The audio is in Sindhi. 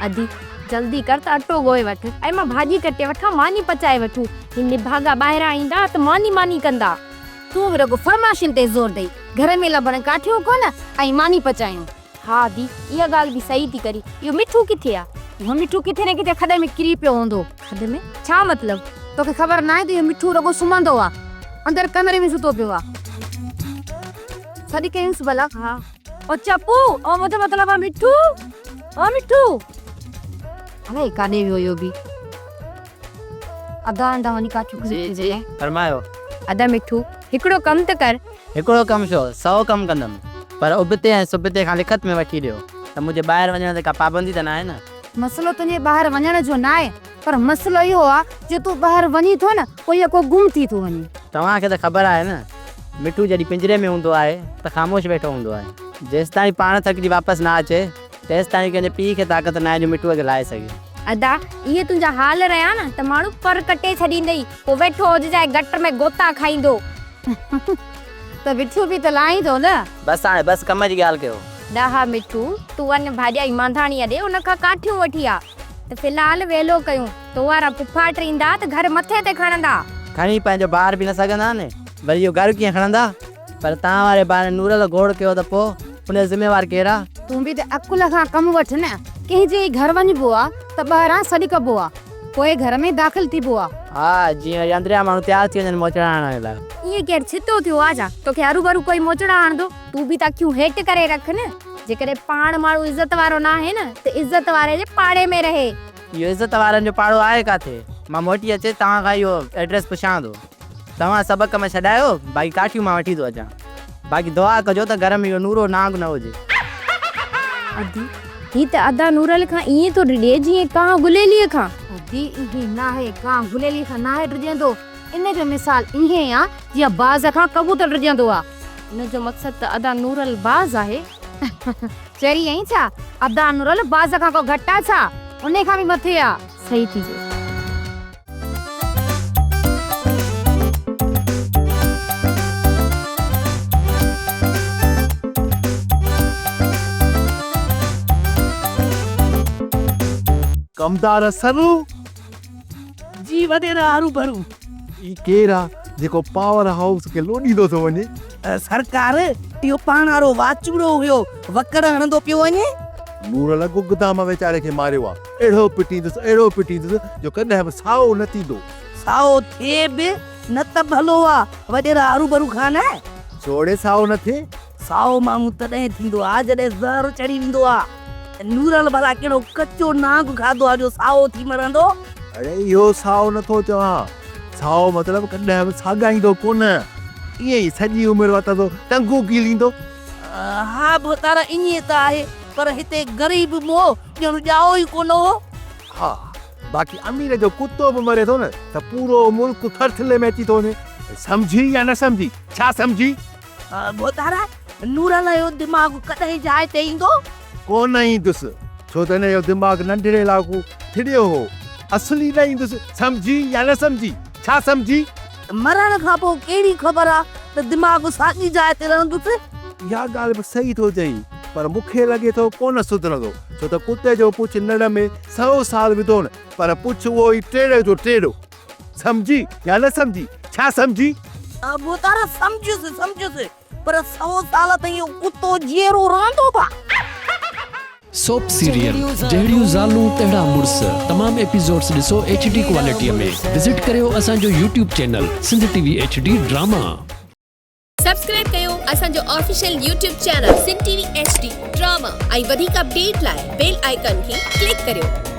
ادي، جلدي ڪر ته اٽو ڳوهي وٺ ۽ مان ڀاڄي ڪٽي وٺان، ماني پچائي وٺون. هي نڀاڳا ٻاهران ايندا ته ماني ماني ڪندا. تون به رڳو فرمائشن تي زور ڏئي، گهر ۾ لڀڻ ڪاٺيون ڪونه ۽ ماني پچايون. ها ادي، اها ڳالهه به صحيح ٿي ڪرين. اهو مٺو ڪٿي آ؟ اهو مٺو ڪٿي نه ڪٿي کڏ ۾ ڪري پيو هوندو. کڏ ۾؟ ڇا مطلب؟ توکي خبر ناهي ته اهو مٺو رڳو سمهندو آ. اندر ڪمري ۾ ستو پيو آ. سڏ ڪيونس ڀلا. ها. او چپو، او منهنجو مطلب آ مٺو. او مٺو. الائي ڪاڏي ويو اهو به. ادا انڊا وڃي ڪاٺيون جي جي فرمايو. ادا مٺو هڪڙو ڪم ته ڪر. هڪڙو ڪم ڇو سئو ڪم ڪندم پر ابتي ۽ سبتي کان لکت ۾ وٺي ڏيو ته منهنجي ٻاهر وڃڻ تي ڪا پابندي ته ناهي نه. مسئلو تنهنجي ٻاهر وڃڻ جو ناهي پر مسئلو اهو آ جو تون ٻاهر وڃين ٿو نه پوء يڪو گم ٿي ٿو وڃين. توهان کي ته خبر آهي نه مٺو جڏهن پڃري ۾ هوندو آهي ته خاموش ويٺو هوندو آهي. جيستائين پاڻ ٿڪجي واپس نه اچي تيستائين ڪنهن جي پيء کي طاقت ناهي جو مٺوء کي لاهي سگهي. ادا، اهي تنهنجا حال رهيا نه ته ماڻهو پر ڪٽي ڇڏيندئي، پوء ويٺو هججانء گٽر ۾ غوطا کائيندو. ته مٺو به ته لاهيندو نه. بس هاڻي بس ڪم جي ڳالهه ڪيو. ڏاها مٺو، تون وڃ ڀاڄائي مانڌاڻيء ڏي ان کان ڪاٺيون وٺي آ ته في الحال ويلو ڪيون. تو وارا پڦاٽ ايندا ته گهر مٿي تي کڻندا. کڻي پنهنجو بار به نه سگهندا ني، وري اهو گهر ڪيئن کڻندا؟ پر توهان واري باري نورل گوڙ ڪيو ته پوء ان جو ذميوار ڪير آ؟ تون به ته عقل کان ڪم وٺ نه، ڪنهن جي گهر وڃبو آ ته ٻاهران سڏ ڪبو آ، پوء گهر ۾ داخل ٿيبو آ. ها جيئن وري اندريان ماڻهو تيار ٿي وڃن موچڙا هڻڻ لاء. ائين ڪير ڇتو ٿيو آ ڇا، توکي هروڀرو ڪوئي موچڙا هڻندو؟ تون به ته اکيون هيٺ ڪري رک نه، جيڪڏهن پاڻ ماڻهو عزت وارو ناهي نه ته عزت واري جي پاڙي ۾ رهي. اهو عزت وارن جو پاڙو آهي ڪاٿي؟ مان موٽي اچي توهان کان اهو ايڊريس پڇان ٿو. توهان سڀ ڪم ڇڏايو، باقي ڪاٺيون مان وٺي ٿو اچان. باقي دعا ڪجو ته گهر ۾ اهو نورو نانگ نه هجي. ادي، هي ته ادا نورل کان ائين ٿو ڊڄي جيئن ڪانء گليليء کان. ادي، ائين ناهي، ڪانء گليليء کان ناهي ڊڄندو. ان جو مثال ائين آ جيئن باز کان ڪبوتر ڊڄندو آ. ان جو مقصد ته ادا نورل باز آهي. چري آهين ڇا؟ ادا نورل باز کان ڪو گهٽ آ ڇا؟ انهي کان به مٿي آ. صحيح ٿي چئي. ڪمدار سرو. جي وڏيرا هروڀرو. هي ڪير آ جيڪو پاور هائوس کي لوڏيندو ٿو وڃي. سرڪار اهو پاڻ وارو واچوڙو هيو وڪڙ هڻندو پيو وڃي. نورل گگدام ويچاري کي ماريو آ. اهڙو پٽيندس، اهڙو پٽيندس جو ڪڏهن به سائو نه ٿيندو. سائو ٿئي به نه ته ڀلو آ، وڏيرا هروڀرو کان نه. ڇوڙي سائو نه ٿئي. سائو ماڻهو تڏهن ٿيندو آ جڏهن زهر چڙهي ويندو آ. نورل ڀلا ڪهڙو ڪچو نانگ کاڌو آ جو سائو ٿي مرندو. اڙي اهو سائو نه ٿو چوان، سائو مطلب ڪڏهن به ساڳائيندو ڪونه، ائين ئي سڄي عمر وتندو ٽنگون گهليندو. ها ڀوتار ائين ته آهي پر هتي غريب مئو ڄڻ ڄائو ئي ڪونه هو. ها باقي امير جو ڪتو به مري ٿو نه ته پورو ملڪ ٿرٿلي ۾ اچي ٿو وڃي. سمجهي يا نه سمجهي؟ ڇا سمجهي؟ ڀوتار نورل جو دماغ ڪڏهن جاء تي ايندو؟ ڪونه ايندس ڇو ته هن جو دماغ ننڍڙي لاڳو ٿڙيو هو. اصل ئي نه ايندس. سمجهي يا نه سمجهي؟ ڇا سمجهي؟ مرڻ کان پوء ڪهڙي خبر آ ته دماغ ساڳي جاء تي رهندس. اها ڳالهه به صحيح ٿو چئين پر مون کي لڳي ٿو ڪونه سڌرندو ڇو ته ڪتي جو پڇ نڙ ۾ سئو سال وڌو نه پر پڇ اهو ئي ٽيڙي جو ٽيڙو. سمجهي يا نه سمجهي؟ ڇا سمجهي؟ ڀوتارا سمجهيس سمجهيس پر سئو سال تائين اهو ڪتو جيئرو رهندو ڀا. سوپ سيريل جهڙيون زالون تهڙا مڙس تمام ايپيسوڊس ڏسو ايڇ ڊي ڪوالٽي ۾ وزٽ ڪريو اسان جو YouTube channel Sindh T V H D drama. Subscribe ڪيو اسان جو official YouTube channel Sindh T V H D drama ۽ وڌيڪ اپڊيٽ لاء بيل آئيڪان کي ڪلڪ ڪريو.